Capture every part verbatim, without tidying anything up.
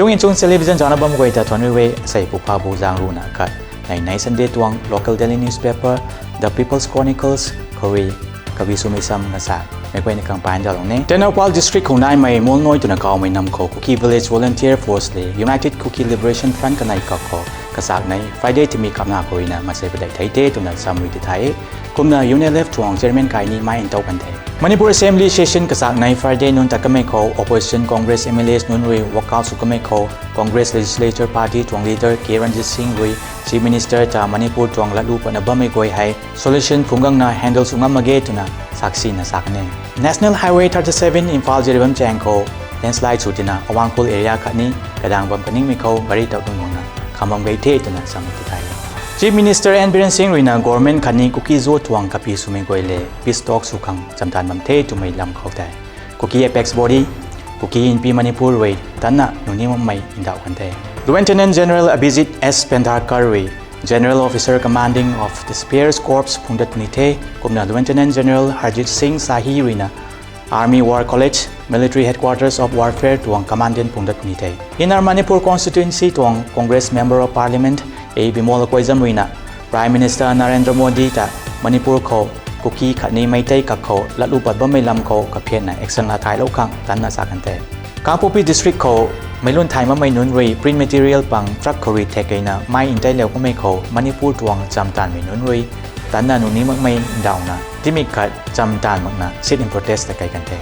Chung in chung television zana bam guay ta thuan rui e, sei puphabu zang runa khat nei nei Sunday tuang local daily newspaper The People's Chronicles khou rui kabi swmei sam na sa mei guay na kang pain dalou ne. Tengnoupal district khou naimei Molnoi twna kawmei nam khou Kuki Village Volunteer Force le United Kuki Liberation Front kanei kak khou kachak nei Friday timi kapna khou ruina masei padeih thei the twna sam rui ti thai e. Kumna UNLF tuang chairman kai ni mai ntou kan the. Manipur Assembly session kachak nei Friday nunc tat kamei khou opposition Congress MLAs nunc rui walkout sw kamei khou Congress Legislature Party tuang leader K Ranjit Singh rui Chief Minister ta Manipur tuang latlu patna bammei guay hei solution phungc gangna handle sw ngam mak ge twna saksina sa kan e. National Highway thirty seven Imphal Jiribam chaeng khou landslide sw tina Awangkhul area khatni kadang bam kaningmei khou gari tau dungc guangna kham bam gei the twna sam ti thai e. Chief Minister N Biren Singh ruina government khatni Kuki Zo tuang kapi swmei guay le peace talk sw khang chamtan bam the twmei lam khou tei Kuki Apex Body, Kuki Inpi Manipur rui tanna nuni makmei ndauh kan the. Lieutenant General Abhijit S Pendharkar rui General Officer Commanding of the Spears Corps phungdat puni the. Kumna Lieutenant General Harjit Singh Sahi ruina Army War College, Military Headquarters of Warfare tuang Commandant phungdat puni the. Inner Manipur Constituency tuang Congress Member of Parliament A Bimol Akoijam ruina Prime Minister Narendra Modi ta Manipur khou Kuki khatni Meitei kak khou latlu pat bammei lam khou kaphianna action la thailou khang tanna sa kan the. Kangpokpi District khou meilun thay makmei nunc rui print material pang truck khou rui thek keina mai nteilou kamei khou Manipur tuang chamtanmei nunc rui tanna nuni makmei ndauhna timik khat chamtan makna sit-in protest ta kei kan the.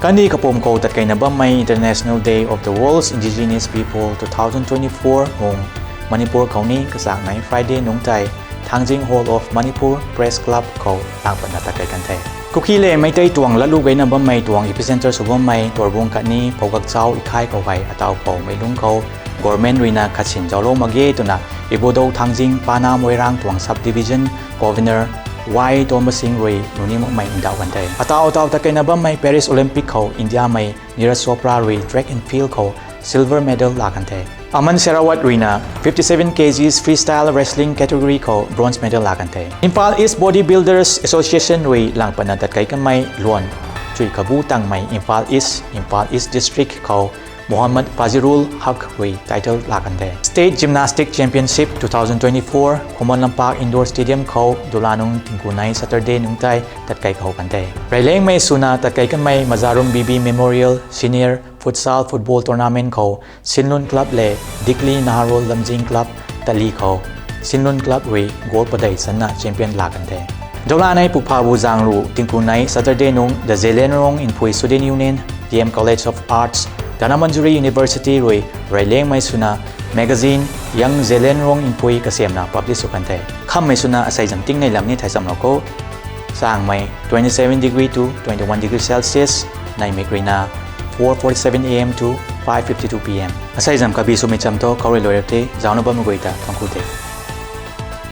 Kandih kapum khou tatkeina bammei International Day of the World's Indigenous People two thousand twenty-four mung Manipur khou ni kachak nei Friday nungc tei Thangjing Hall of Manipur Press Club khou tang patna tatkei kan the. Kuki le Meitei tuang latlu geyna bammei tuang epicenter sw bammei Torbung khatni Pougakchao Ikhai khou hei ataw khou meilung khou government ruina khatsin zauclou mak ge twna Ibudou Thangjing Pana Moirang tuang Subdivision Governor Y Tonmasing rui nuni makmei ndauh kan the. Ataw ataw tatkeina bammei Paris Olympic khou Indiamei Neeraj Chopra rui track and field khou silver medal la kan the. Aman Shekhawat ruina fifty seven kgs freestyle wrestling category khou bronze medal la kan the. Imphal East Bodybuilders Association rui lang patna tatkei kanmei luan chui kabu tangmei Imphal East, Imphal East District khou Mohammad Fazirul Haq rui title la kan the. State Gymnastic Championship two thousand twenty-four Khuman Lampak Indoor Stadium khou dula nung tingkunei Saturday nungc tei tatkei kahou kan the. Reylengmei swna tatkei kanmei Mazarum B B Memorial Senior Futsal Football Tournament khou Sinlun Club le Dikli Naharol Lamjing Club tali khou Sinlun Club rui goal padeih channa champion la kan the. Dula nei pukphabu zanglu tingkunei Saturday nung The Zeliangrong Inpui Student Union, D M College of Arts, Dhanamanjuri University rui Reylengmei swna magazine Young Zeliangrong Inpui kasamna publish sw kan the. Khammei swna asei zam tingnei lam ni thai chamlou khou. Sangmei twenty-seven degree to twenty-one degree Celsius, neihmik ruina four forty-seven A M to five fifty-two P M. Asei zam kabi swmei cham thu khou rui luai rap the, zaucna bammei guay ta thuancku the.